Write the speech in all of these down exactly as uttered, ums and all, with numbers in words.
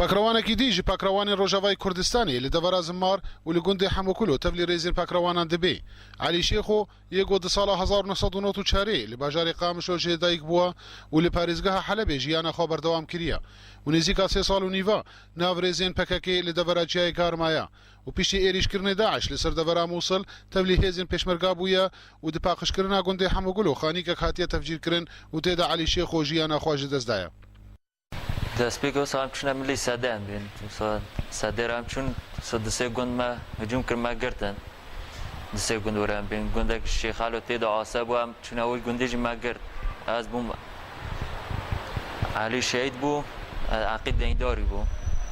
Pakrewanekî dî ji pakrewanên Rojavayê Kurdistanê li devera Zimar û li gundê Hemokulo tevlî rêzên pakrewanan dibe. Elî Şêxo yê ku di sala hezar û neh sed û nod û çarê li bajarê Qamişlo jê dayik bûye û li parêzgeha Helebê jiyana xwe berdewam kiriye û nêzîka sê sal û nîva nav rêzên P K K li devera Çiyayê Kar maye û piştî êrîşkirinê DAIŞ li ser devera Mûsil tevlî hêzên pêşmerga bûye û di paqijkirina gundê Hemogulo xanîkek hatiye tefcîrkirin û tê de Elî Şêxo jiyana xwe ji dest daye. Destpêkê wisa em çûne milî Sedê em bên. Wisa Sedê re em çûn, wisa di sê gund me hicûm kir, me girtin. Di sê gund were em bên. Gundek Şêxalo tê de ase bû, em çûne wê gundê jî me girt. Ez bûm, Elî şehîd bû, Eqîd Deyndarî bû.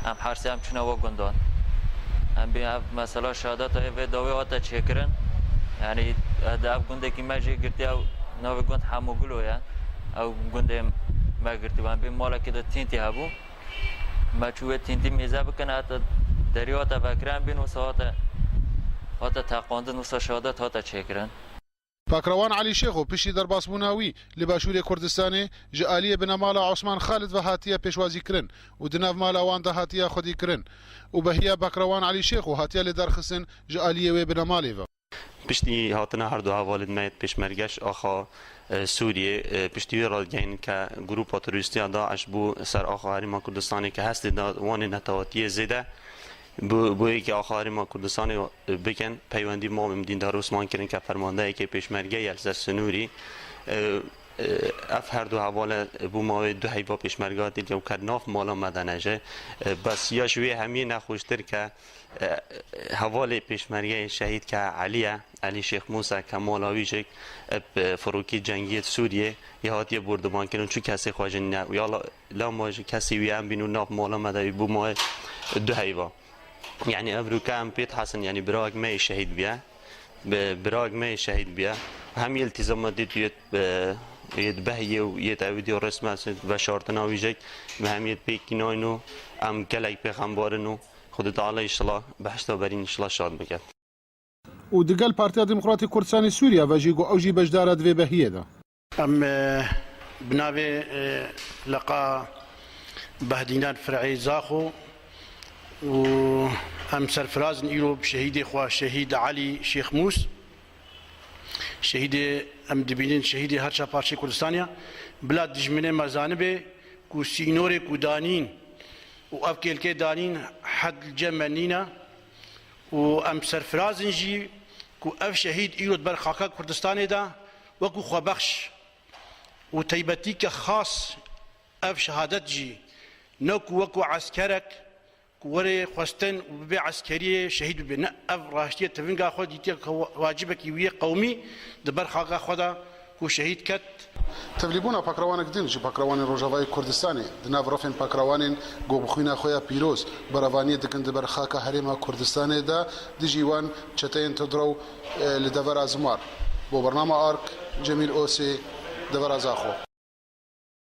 Em her sê em çûne we gundan. Em bên ev mesela şehadeta vê dawê hate çêkirin. Yanî, e, di ev gundekî me jê girtiye, ew navê gund Hemogulo ye. Ew gundê me girtî, em bên malekê de tîntî hebû. Me çû wê tîntî mêze bikin, heta derî hate vekirin, em bên wisa hate, hate teqandin, wisa şehadet hate çêkirin. Pakrewan Elî Şêxo piştî derbasbûna wî li Başûrê Kurdistanê ji aliyê binemala Osman Xalid ve hatiye pêşwazîkirin û di nav mala wan de hatiye xwedîkirin û behiya Pakrewan Elî Şêxo hatiye lêdarxistin ji aliyê wê binemalê ve. Piştî hatina her du hevalên me yê pêşmerge ji axa, e, Sûriyê, e, piştî wê radigihîn ke grûpa terorîstî ya DAIŞ bû ser axa Herêma Kurdistanê ke hestê da wanê netewatiyê zêde, bi, bi yekê axa Herêma Kurdistanê bikin, peywendî bi mavê Dîndar Osman kirin ke fermandeyekê pêşmerge ye li ser sinûrî. E, e, ev her du hevale bû mavê du heyva pêşmerga têlke û ke nav mala me de ne jî. E, bes ya ji wê hemiyê nexweştir ke, e, hevalê pêşmergeyê şehîd ke Elî ye, Elî Şêx Mûsa ke mala wî jî, e, bi firokî cengiyê Sûriyê yê hatiye bordimankirin, çû kesê xwe jî nîne. Û ya la, lama jî kesê wî em bîn û nav mala me de wî bû mavê du heyva. Yanî ev rûke em pê dihesin, yanî birayek me yê şehîd bûye. Bi-, birayek me yê şehîd bûye. Hem yê îltîzama dît yê, e, yê behiyê û yê ewidî û resme veşartina wî jek ve hem yê pêkî nayno em gelek pêxembarin û Xwedê Teala înşallah behişta berîn înşallah şad bike. Û digel Partiya Demokratîk Kurdistanê Sûriye ve jî got ew jî beşdar e di vê behiyê de. Em, e, bi navê, e, leqa Behdînan Fir'ê Zaxo û em serfiraz in îro bi şehîdê xwe, şehîd Elî Şêxmûs. Şehîdê em dibînin, şehîdê her çar parçeyê Kurdistanê ye. Bila dijminê me zanibe ku sînorê ku danîn û ev kêlkê danîn hed li cem me nîne. Û em serfiraz in jî ku ev şehîd îro di ber xaka Kurdistanê de wekû xwebexş û teybetîke xas ev şehadet jî ne ku wekû eskerek ku were xwestin û bibe eskeriyê şehîd bibe. Ne, ev raştiyê tivinga xwe dîtiye ku wa-, wacibekî wî yê qewmî di ber xaka xwe de ku şehîd ket. Tevlîbûna pakrewanek din ji pakrewanên Rojavayê Kurdistanê di nav refên pakrewanên ku bi xwîna xwe ya pîroz berevaniyê dikin di ber xaka Herêma Kurdistanê de dijî wan çeteyên tundrew, e, li devera Zimar. Bo bernama Ark, Cemîl Osê, devera Zaxo.